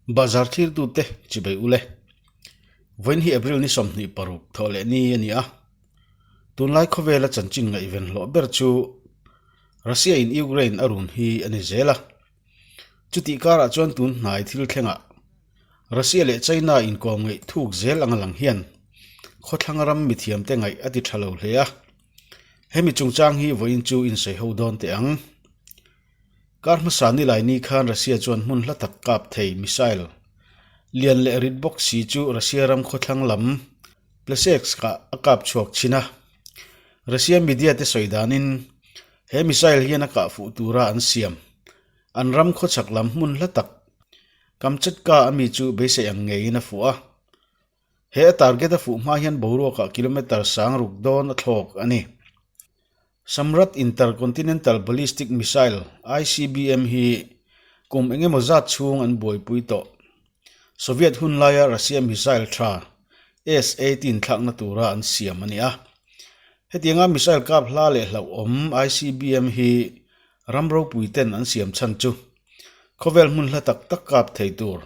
Bazar thirtute chibai ule. Vawiin hi April ni 26 thawh leh ni a ni a. Tunlai khawvela chanchin ngaihven hlawh ber chu Russia in Ukraine a run hi a ni zel a. Chutih karah chuan tun hnai thil thlengah Russia leh China inkawm ngaih thuk zel anga lang hian khawthlang ram mithiamte ngaih a ti tha lo hle a. Hemi chungchang hi vawiin chu insawi ho dawn teh ang. Kar hmasa nilai ni khan Russia chuan hmun hla tak kap thei missile lian leh rit bawk si chu Russia ram khawthlang lam Plesetsk ah a kap chhuak thin a. Russia media te sawi danin he missile hian a kah fuh tura an siam an ram khawchhak lam hmun hla tak Kamchatka a mi chu beisei ang ngeiin a fuh a. He a target a fuh hma hian boruakah kilometre sang ruk dawn a thlawk a ni. Samrat Intercontinental Ballistic Missile, ICBM, hi kum eng emaw zat chhung an buaipui tawh. Soviet hun laia Russia missile tha S-18 thlakna tura an siam a ni a. Hetianga missile kap hla leh hlauhawm ICBM hi ram ropui ten an siam chhan chu khawvel hmun hla tak tak kap thei tur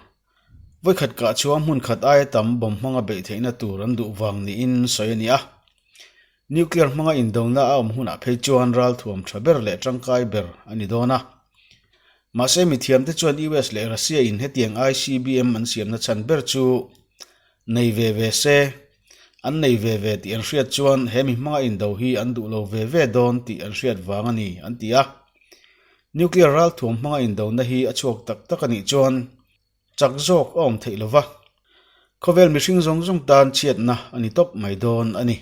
Vawikhat kah chhuang hmun khat aia tam bomb hmanga beih theihna tur an duh vang niin sawi a ni a. Nuclear hmanga indona a awm hunah phei chuan ralthuam tha ber leh tangkai ber a ni dawn a. Mahse mithiamte chuan US leh Russia in hetiang ICBM an siamna chhan ber chu nei ve ve se, an nei ve ve tih an hriat chuan he mi hmanga indo hi an duh lo ve ve dawn tih an hriat vang a ni an ti a. Nuclear ralthuam hmanga indona hi a chhuak tak tak a nih chuan chak zawk a awm theih lova, khawvel mihring zawng zawng tan chhiatna a ni tawp mai dawn a ni.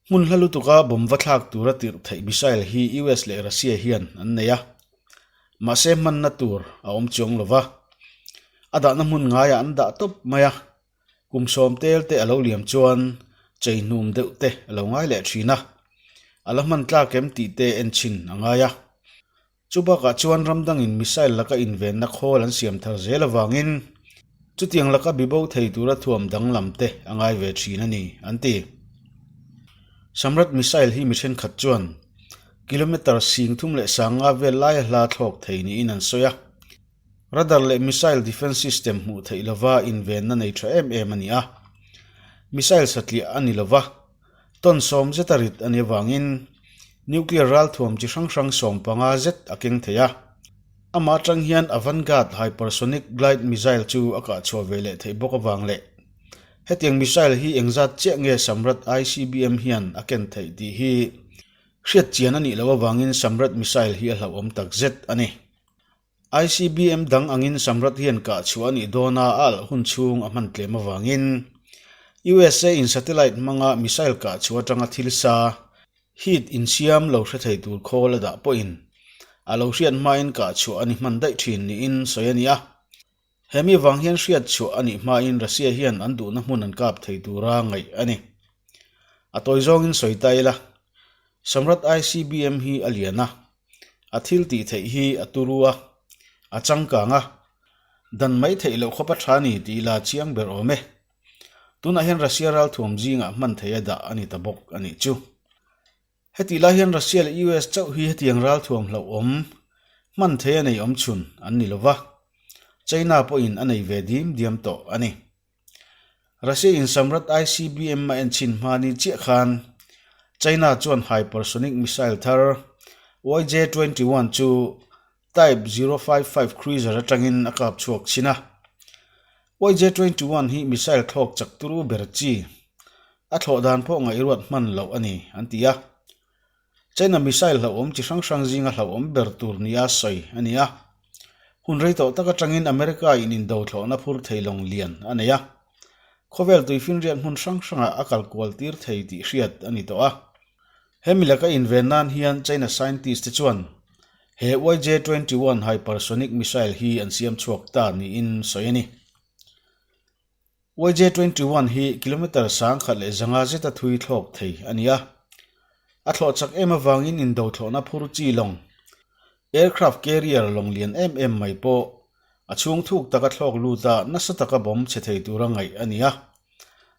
Hmun hla lutuka bomb va thlak tura tirh theih missile hi US leh Russia hian an nei a, mahse hmanna tur a awm chuang lova, a dahna hmun ngaiah an dah tawp mai a, kum sawm tel te a lo liam chuan chei hnum deuh te a lo ngai leh thin a, a la hman tlak em tih te en chhin a ngai a. Chu bakah chuan ram dangin missile laka invenna khawl an siam thar zel avangin chutiang laka bibo thei tura thuam danglam te a ngai ve thin a ni, an ti. Samrat missile hi mi thenkhat chuan kilometre 3500 vel laia hla thlawk thei niin an sawi a. Radar leh missile defence system hmuh theih lova invenna nei tha em em a ni a. Missile satliah a ni lova, Tawn sawm zeta rit a nih avangin nuclear ralthuam chi hrang hrang 15 zet a keng thei a. Amah atang hian Avangard hypersonic glide missile chu a kah chhuah ve leh theih bawk avang leh hetiang missile hi engzat chiah nge Samrat ICBM hian a ken theih tih hi hriat chian a nih loh avangin Samrat missile hi a hlauhawm tak zet a ni. ICBM dang angin Samrat hian kah chhuah a nih dawn a, a alh hun chhung a hman tlem avangin USA in satellite hmanga missile kah chhuah atanga thil sa, heat, insiam lo hre thei tur khawl a dah pawhin a lo hriat hmain kah chhuah a ni hman daih thin niin sawi a ni a. He mi vang hian hriat chhuah a nih hmain Russia hian an duhna hmun an kap thei tura ngaih a ni. A tawi zawngin sawi ta ila, Samrat ICBM hi a lian a, A thil tih theih hi a turu a, a changkang a, dan mai theih loh khawp a tha ni tih ila chiang ber awm e. Tunah hian Russia ralthuam zingah hman theih a dah a ni ta bawk a nih chu. Hetih lai hian Russia leh US chauh hi hetiang ralthuam hlauhawm hman theih a nei awm chhun an ni lova, China pawhin a nei ve dim diam tawh a ni. Russia in Samrat ICBM a enchhin hma ni chiah khan China chuan hypersonic missile thar YJ-21 chu Type 055 cruiser atangin a kap chhuak chhin a. YJ-21 hi missile thlawk chak turu ber chi a thlawh dan pawh ngaihruat hman loh a ni an ti a. China missile hlauhawm chi hrang hrang zinga hlauhawm ber tur nia sawi a ni a. Hun rei tawh tak atangin America in indo thlawhna phur thei lawng lian a nei a. Khawvel tuifinriat hmun hrang hrangah a kal kual tir thei tih hriat a ni tawh a. Hemi laka inven nan hian China scientist te chuan he YJ-21 hypersonic missile hi an siam chhuak ta niin sawi a ni. YJ-21 hi kilometre 1500 zeta thui thlawk thei a ni a. A thlawh chak em avangin indo thlawhna phur chi lawng, aircraft carrier lawng lian em em mai pawh a chhung thuk taka thlawk lut a nasa taka bomb chhe thei tura ngaih a ni a.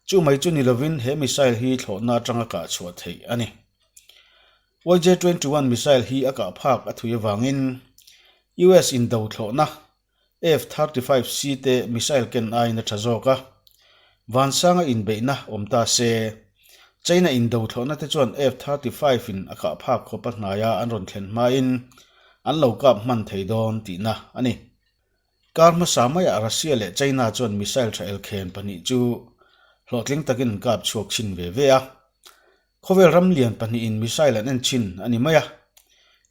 Chu mai chu ni lovin he missile hi thlawhna atanga kah chhuah theih a ni. YJ-21 missile hi a kah phak a thui avangin US indo thlawhna. F-35C te missile ken aiin a tha zawk a. Vansanga inbeihna awm ta se, China indo thlawhna te chuan F-35 in a kah phak khawp a hnaia an rawn thlen hmain an lo kap hman thei dawn tihna a ni. Kar hmasa maiah Russia leh China chuan missile tha elkhen pahnih chu hlawhtling takin an kap chhuak chhin ve ve a. Khawvel ram lian pahnihin missile an en chhin a ni mai a,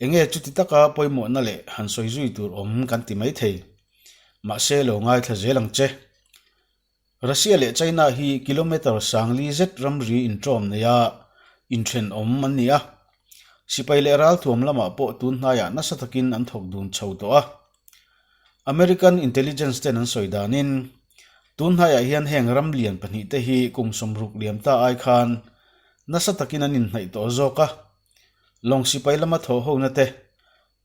enge chuti taka pawimawhna leh han sawi zui tur awm kan ti mai thei. Mahse lo ngaithla zel ang che. Russia leh China hi kilometre sangli zet ramri inṭawm neia inthenawm an ni a, sipai leh ralthuam lamah pawh tun hnaiah nasa takin an thawk dun chho tawh a. American intelligence ten an sawi danin, tun hnaiah hian heng ram lian pahnihte hi kum 60 liam ta ai khan nasa takin an inhnaih tawh zawk a, lawng sipai lama thawh hona te,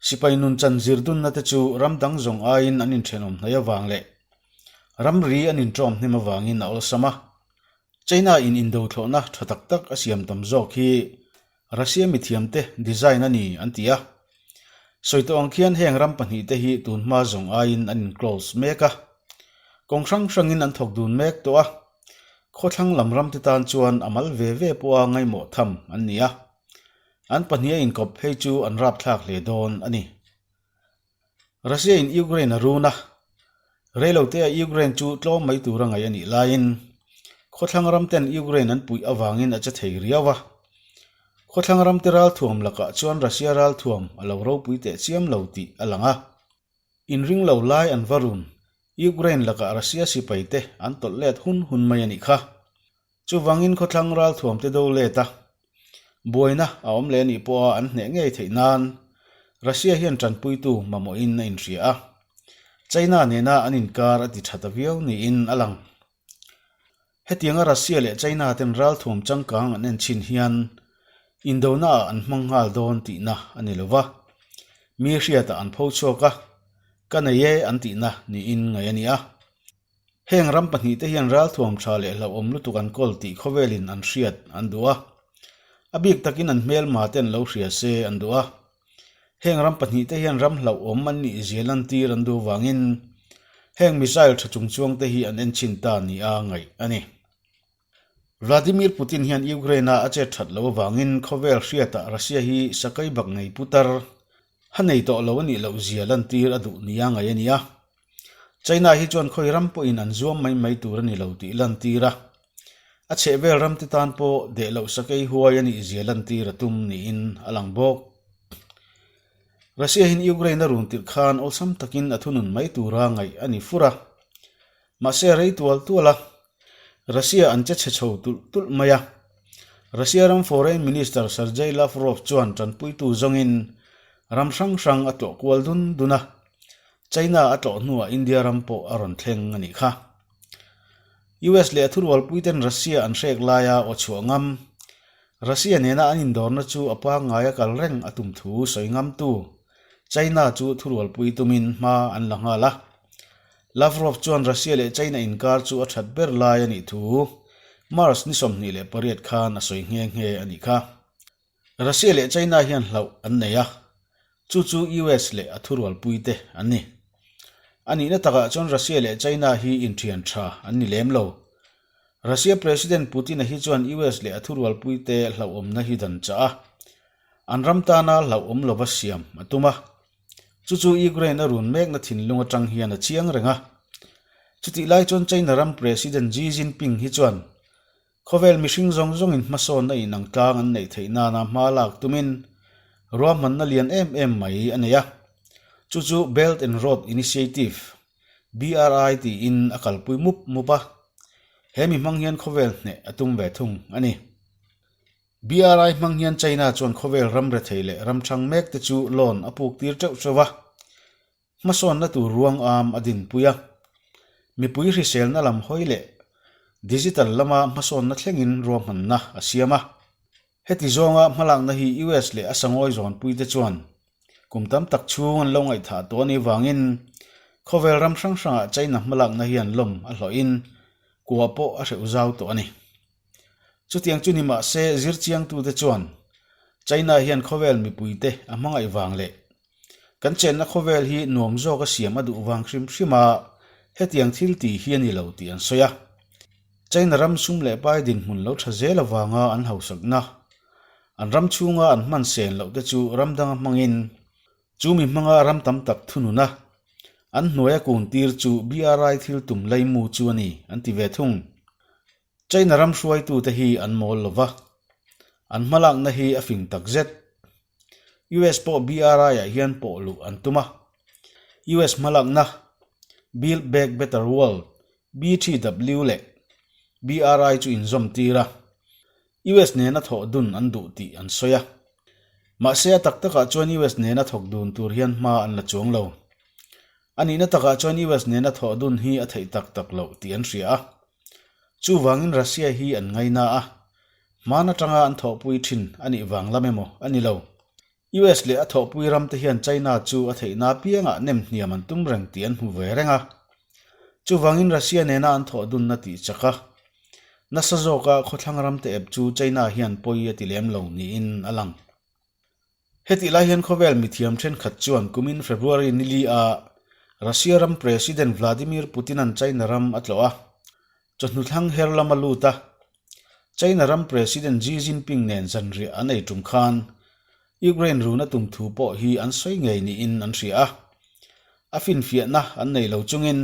Sipai nun chan zir dunna te chu ram dang zawng aiin an inthenawm hnaih avang leh ramri an inṭawm hnem avangin a awlsam a. China in indo thlawhna tha tak tak a siam tam zawk hi Russia mithiamte design a ni an ti a. Sawi tawh ang khian heng ram pahnihte hi tun hma zawng aiin an in close mek a. Kawng hrang hrangin an thawk dun mek tawh a. Khawthlang lam ramte tan chuan a mal ve ve pawha ngaimawh tham an ni a. An pahniha inkawp phei chu an rapthlak hle dawn a ni. Russia in Ukraine a run a, reilotea Ukraine chu tlawm mai tura ngaih a nih laiin khawthlang ram ten Ukraine an puih avangin a che thei riau a. Khawthlang ramte ralthuam lakah chuan Russia ralthuam a lo ropui teh chiam lo tih a lang a. Inring lo lai an va run, Ukraine lakah Russia sipaite an tawlh let hun hun mai a nih kha. Chuvangin khawthlang ralthuamte do let a, buaina a awm leh anih pawha an hneh ngei theih nan Russia hian tanpuitu mamawhin a inhria a, China nena an inkar a ti tha ta viau niin a lang. Hetianga Russia leh China ten ralthuam changkang an en chhin hian indonaah an hmang nghal dawn tihna a ni lo va, mi hriatah an pho chhuak a, ka nei e an tihna niin ngaih a ni a. Heng ram pahnihte hian ralthuam tha leh hlauhawm lutuk an kawl tih khawvelin an hriat an duh a, a bik takin an hmelma te an lo hria se an duh a. Heng ram pahnihte hian ram hlauhawm an nih zia lantir an duh vangin heng missile tha chungchuangte hi an enchhin ta nia ngaih a ni. Vladimir Putin hian Ukraine-a a chet that loh avangin khawvel hriatah Russia hi sakai bak nei putar ha nei tawh lo a nih loh zia lantir a duh nia ngaih a ni a. China hi chuan khawi ram pawhin an zuam mai mai tur a ni lo tih lantir a, a chhehvel ramte tan pawh deh loh sakei huai a nih zia lantir a tum niin a lang bawk. Russia hian Ukraine a run tirh khan awlsam takin a thunun mai tura ngaih a ni fur a, mahse rei tual tual a, Russia an che chhe chho tulh tulh mai a. Russia ram Foreign Minister Sergei Lavrov chuan tanpuitu zawngin ram hrang hrang a tlawh kual dun dun a, China a tlawh hnuah India ram pawh a rawn thleng a nih kha. US leh a thurualpuiten Russia an hrek laia aw chhuah ngam, Russia nena an indawrna chu a pangngai a kal reng a tum thu sawi ngamtu China chu thurualpui tumin hma an la nghal a. Lavrov chuan Russia leh China inkar chu a that ber lai a nih thu March ni 28 khan a sawi nghe nghe a nih kha. Russia leh China hian hlauh an nei a, chu chu US leh a thurualpuite an ni. A nihna takah chuan Russia leh China hi inthian tha an ni lem lo. Russia President Putin-a hi chuan US leh a thurualpuite hlauhawmna hi dan chah a, an ram tana hlauhawm lova siam a tum a. Chu chu Ukraine a run mekna thinlung atang hian a chiang reng a. Chutih lai chuan China ram President Xi Jinping hi chuan Khawvel mihring zawng zawngin hmasawnna inang tlang an neih theih nana hma lak tumin ruahmanna lian em em mai a nei a, chu chu Belt and Road Initiative, BRI, tiin a kalpui mup mup a, he mi hmang hian khawvel hneh a tum ve thung a ni. BRI hmang hian China chuan khawvel ram rethei leh ram thang mek te chu loan a puk tir teuh teuh a, Hmasawnna tur ruang am a dinpui a, mipui hriselna lam hawi leh digital lama hmasawnna thlengin ruahmanna a siam a. Heti zawnga hmalakna hi US leh a sangawi zawnpuite chuan kum tam tak chhung an lo ngaihthah tawh a nih vangin khawvel ram hrang hrangah China hmalakna hian lawm a hlawhin kua pawh a hreuh zau tawh a ni. Chutiang chu ni mah se zirchiangtute chuan China hian khawvel mipuite a hmangaih vang leh. Kan chenna khawvel hi nuam zawka siam a duh vang hrim hrim a, hetiang thil tih hi a ni lo tih an sawi a. China ram sum leh pai dinhmun lo tha zel avanga an hausakna, an ram chhunga an hman sen loh te chu ram danga hmangin chu mi hmanga ram tam tak thunun a, an hnuaia kun tir chu BRI thil tum laimu chu a ni an ti ve thung. China ram hruaitute hi an mawl lo va, an hmalakna hi a fing tak zet. US pawh BRI-ah hian pawh luh an tum a. US hmalakna Build Back Better World, BTW, leh BRI chu inzawm tir a, US nena thawh dun an duh tih an sawi a. Mahse a tak takah chuan US nena thawk dun tur hian hma an la chuang lo. A nihna takah chuan US nena thawh dun hi a theih tak tak loh tih an hria a. Chuvangin Russia hi an ngaina a, hman atanga an thawhpui thin a nih vang lam emaw a ni lo. US leh a thawhpui ramte hian China chu a theihna apiangah nem hniam an tum reng tih an hmu ve reng a. Chuvangin Russia nena an thawh dunna tih chak a, nasa zawka khawthlang ramte ep chu China hian pawi a ti lem lo niin a lang. Hetih lai hian khawvel mithiam thenkhat chuan kumin February nili a Russia ram President Vladimir Putin-a'n China ram a tlawh a, chawhnu thlang her lam a lut a. China ram President Xi Jinping nen zanriah an ei tum khan Ukraine run a tum thu pawh hi an sawi ngei niin an hria a. A finfiahna an nei lo chungin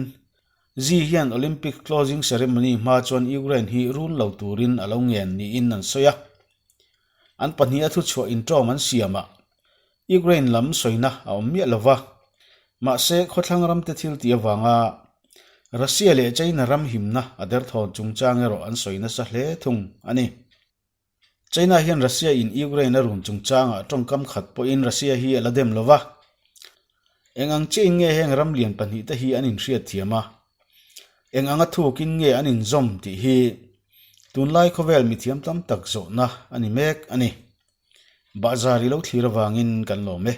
Xi hian Olympic closing ceremony hma chuan Ukraine hi run lo turin a lo ngen niin an sawi a. An pahniha thuchhuah inṭawm an siamah Ukraine lam sawina a awm miah lo va, mahse khawthlang ramte thil tih avanga Russia leh China ram himna a derthawn chungchang erawh an sawi nasa hle thung a ni. China hian Russia in Ukraine a run chungchangah tawngkam khat pawhin Russia hi a la dem lo va. Eng ang chiahin nge heng ram lian pahnihte hi an inhriat thiam a? Eng anga thukin nge an inzawm tih hi tunlai khawvel mithiam tam tak zawhna a ni mek a ni. Bahzar i lo thlir avangin kan lawm e.